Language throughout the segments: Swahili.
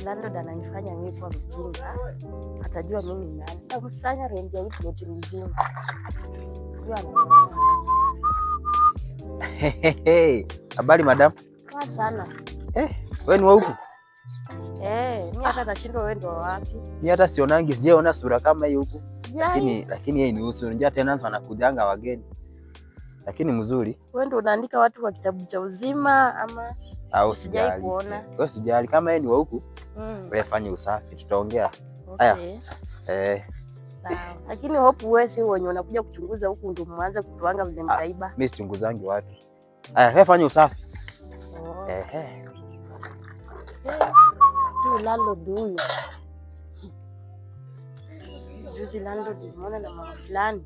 Landlord ananifanya mimi kuwa mjinga, atajua mimi ni nani. Nakusanya rent ya hii ploti mzima. Jua ananifanya. Habari madam. Poa sana. Eh, wewe ni wa huku? Eh, mimi hata nashindwa wewe ndo wapi. Mimi hata sionangi, sijaona sura kama hii huku. Lakini Lakini yeye ni usu. Unajua tena wanakujanga wageni. Lakini mzuri. Wewe ndo unaandika watu kwa kitabu cha uzima ama au sijai sijali. kuona. Wewe sijali kama yeye ni wa huku, wewe fanya usafi, tutaongea. Haya. Okay. Eh, Sawa. Lakini hope wewe si wenye unakuja kuchunguza huku ndo mwanze kutuanga vile mtaiba. Mimi sichunguzangi watu. Haya, wewe fanya usafi. Oh. Eh, eh. Huyu landlord huyu. Juzi landlord nimeona na mama fulani.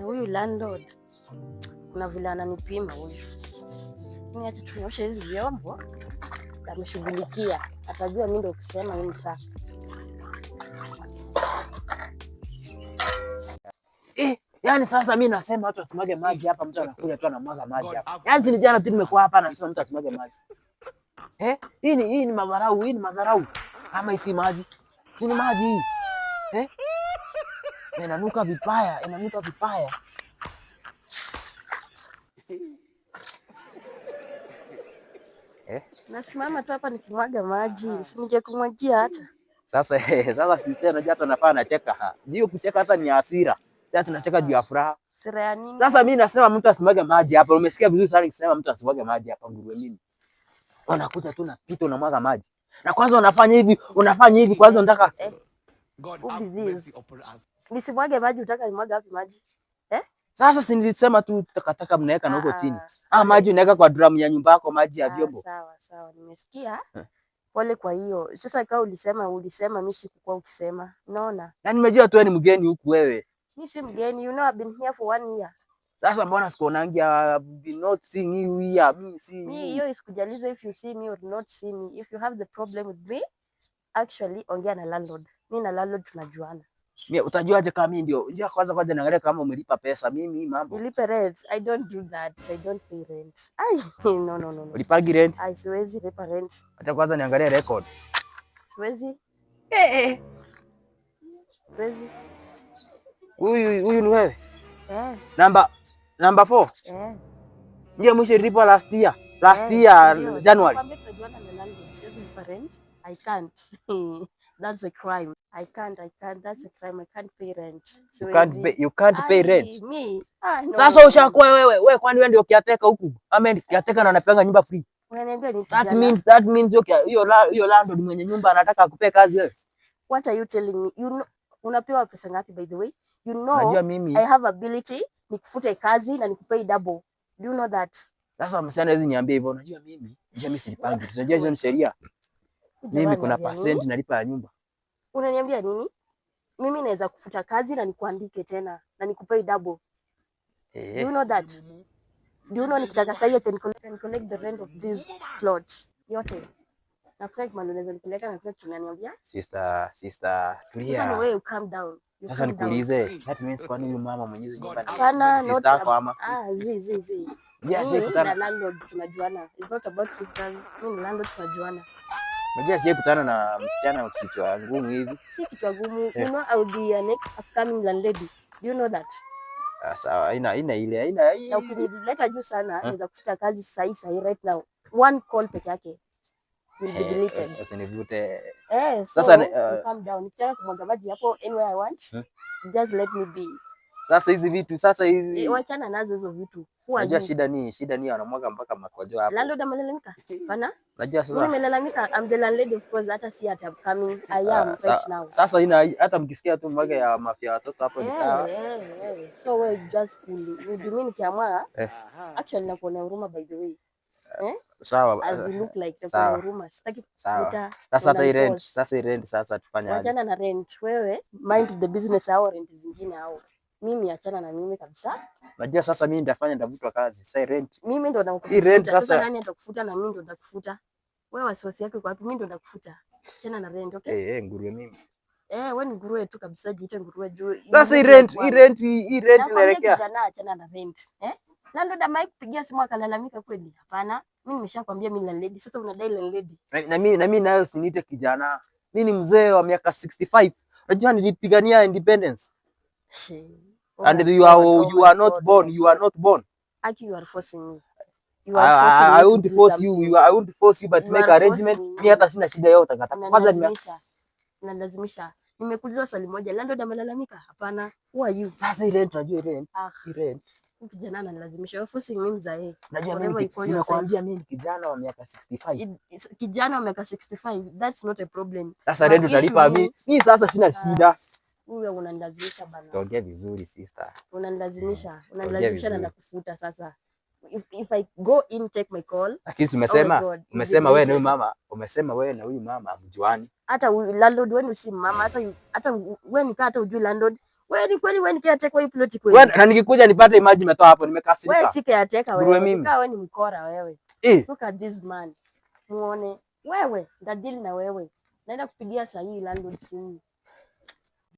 Huyu landlord kuna vile ananipima huyu. Mimi acha tunyoshe hizi vyombo, ameshughulikia, atajua mimi ndo kusema hii mtaa. Eh, yani sasa mimi nasema watu wasimwage maji hapa, mtu anakuja tu anamwaga maji hapa. Yaani ni jana tu nimekuwa hapa nasema mtu asimwage maji. Eh, hii ni madharau, hii ni madharau. Kama isi maji. Si ni maji hii. Eh? Inanuka vibaya, inanuka vibaya. Eh? Nasimama tu hapa nikimwaga maji, si ningekumwagia hata. Sasa sasa sister unajua hata nafaa anacheka. Ndio kucheka hata ni hasira. Sasa tunacheka juu ya furaha. Sira ya nini? Sasa mimi nasema mtu asimwage maji hapa. Umesikia vizuri sana nikisema mtu asimwage maji hapa nguruwe mimi. Wanakuja tu napita unamwaga maji. Na kwanza unafanya hivi kwanza unataka Eh, God who have be mercy this? upon us. Nisimwage maji, utaka nimwage wapi maji? Eh? Sasa si nilisema tu takataka mnaweka na huko chini. Ah, Ah, maji unaweka kwa drum ya nyumba yako, maji ya vyombo. Sawa sawa, nimesikia. Eh. Pole kwa hiyo. Sasa kama ulisema mimi sikukuwa ukisema. Unaona? Na nimejua tu wewe ni mgeni huku wewe. Mimi si mgeni, you know I've been here for 1 year. Sasa mbona sikuonangi? I've been not seeing you here. Mimi si Mi hiyo isikujaliza if you see me or not see me. If you have the problem with me, actually ongea na landlord. Mimi na landlord tunajuana. Mimi utajuaje kama mimi ndio? Njia kwanza niangalie kama umelipa pesa. Mimi mambo. Nilipe rent. I don't do that. I don't pay rent. Ai, no no no no. Ulipagi rent? Ai, siwezi lipa rent. Acha kwanza niangalie record. Siwezi. Eh eh. Siwezi. Huyu ni wewe? Eh, Namba 4. eh. Ndiye mwisho ilipo last year. Last Eh, year ndio. January. Nakwambia tunajuana na landlord. Siwezi lipa rent. I can't. That's a crime. I can't. That's a crime. I can't pay rent. You can't pay rent. Ai, me. Ah, no. Sasa ushakuwa wewe, wewe kwani wewe ndio kiateka huku? Ama ndio kiateka na anapanga nyumba free. Unaniambia ni That kijana. means that means hiyo landlord mwenye nyumba anataka akupe kazi wewe. What are you telling me? You know, unapewa pesa ngapi by the way? You know, Unajua mimi I have ability nikufute kazi na nikupei double. Do you know that? Sasa msichana hawezi niambia hivyo. Unajua mimi, unajua mimi silipangi. Unajua hizo ni sheria. Mimi kuna percent nalipa ya nyumba. Unaniambia nini? Mimi naweza kufuta kazi na nikuandike tena na nikupei double. Eh. Do you know that? Do you know nikitaka sasa I can collect the rent of this plot yote. Na Frank man unaweza nipeleka na Frank tunaniambia. Sister, Sasa ni tulia. wewe you calm down. You Sasa calm down. nikuulize, that means kwani huyu mama mwenye hizi nyumba ni Hapana, not sister yako ama? Ah, zi zi zi. Yes, Mimi kutana. na landlord tunajuana. It's not about sisters. Mimi na landlord tunajuana. Unajua siye kutana na msichana kichwa ngumu hivi. Si kichwa gumu. You know I will be your next upcoming landlady. Do you know that? Ah, sawa, haina ile, haina Na ukinileta juu sana, naweza kufuta kazi sahi sahi right now. One call peke yake will be deleted. Usinivute. Eh, so, Sasa you calm down. Nikitaka kumwaga maji hapo anywhere I want, just let me be. Sasa hizi vitu, sasa hizi Eh, wachana nazo hizo vitu. Who are Unajua you? shida ni wanamwaga mpaka makojo hapo. Landlord amelalamika? Hapana. Unajua Mimi sasa nimelalamika, I'm the landlady of course, hata si at upcoming. I am right now. Sasa ina hata mkisikia tu mwaga ya mafia watoto hapo ni sawa. Eh, eh. So wewe just cool. Mimi nikiamua, Eh. actually nakuonea huruma by the way. Eh? Sawa. As you look like nakuonea Sawa. huruma. Sitaki Sawa. kukuta. Sasa hata hii rent, unaniforce. sasa hii rent sasa tufanye aje? Wachana na rent. Wewe mind the business au rent zingine au. Mimi achana na mimi kabisa. Unajua sasa mimi nitafanya nitavutwa kazi. Sasa hii rent. Mimi ndo Hii rent nakufuta. Sasa sasa nani atakufuta na mimi ndo nitakufuta? Wewe wasiwasi yako iko wapi? Mimi ndo nitakufuta. Achana na rent, okay? Eh, eh, nguruwe mimi. Eh, wewe ni nguruwe tu kabisa, jiite nguruwe juu. Sasa hii rent, hii rent, hii rent Nakwambia inaelekea. kijana, achana na rent. Eh? Landlord amewahi kupigia simu akalalamika kweli? Hapana. Mimi nimeshakwambia mimi landlady. Sasa unadai landlady. Na mimi nayo usiniite kijana. Mimi ni mzee wa miaka 65. Unajua nilipigania independence. Oh And my you are God, oh you my are not God. born, you are not born. Aki, you are forcing me. You I, are forcing I, I me to won't do force you, something. you I won't force you, but You make are arrangement. forcing Mimi me. hata sina shida yote kata. Kwanza nime Unanilazimisha. Unanilazimisha. Nimekuuliza swali moja. Landlord amelalamika? Hapana. Who are you? Sasa ile rent, unajua ile rent, Ah, hii rent. huyu kijana ananilazimisha. You are forcing me, mzae. Unajua mimi Whatever you call yourself. nimekuambia mimi ni kijana wa miaka 65. Kijana wa miaka 65, that's not a problem. Sasa My rent issue utalipa ni mimi. Mimi sasa sina shida. Huyu unanilazimisha, bana. Tuongee vizuri, sister. Unanilazimisha. Tuongee Unanilazimisha na vizuri. Nakufuta sasa. If I go in, take my call. Lakini Oh my umesema God, umesema wewe na huyu invigilated. mama, umesema wewe na huyu mama hamjuani. Hata landlord wenu si mama, hata wewe ni kaa hata ujui landlord. Wewe ni kweli wewe ni caretaker wa hii plot kweli? Wewe na nikikuja nipate maji umetoa hapo, Wewe nimekasirika. si caretaker Nguruwe wewe. mimi. Kaa wewe ni mkora wewe. Eh, Look at this man. Muone. Wewe, ntadeal na wewe. Naenda kupigia saa hii landlord simu.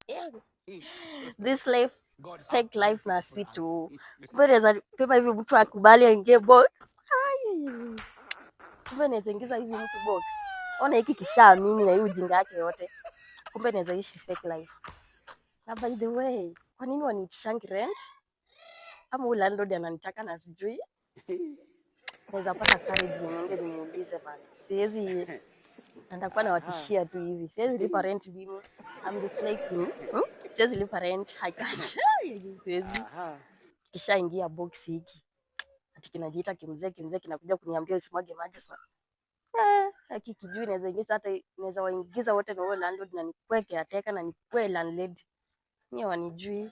Yeah. This life, fake life na sweet tu. Kumbe naweza pima hivi mtu akubali aingie box. Ai. Kumbe naweza ingiza hivi mtu box. Ona hiki kishaamini na hii ujinga yake yote. Kumbe naweza ishi fake life. Na by the way, kwa nini waniitishangi rent? Ama huyu landlord ananitaka na sijui? Naweza pata courage niende nimuulize bana. Siwezi, nitakuwa nawatishia tu hivi. Siwezi lipa rent mimi. I'm the slay queen. Siwezi lipa rent. I can't. Siwezi. Kishaingia box hiki. Ati kinajiita kimzee kimzee kinakuja kuniambia usimwage maji so. Eh, haki kijui naweza ingiza, hata naweza waingiza wote na huyo landlord na nikuwe caretaker na nikuwe landlady. Mimi wanijui.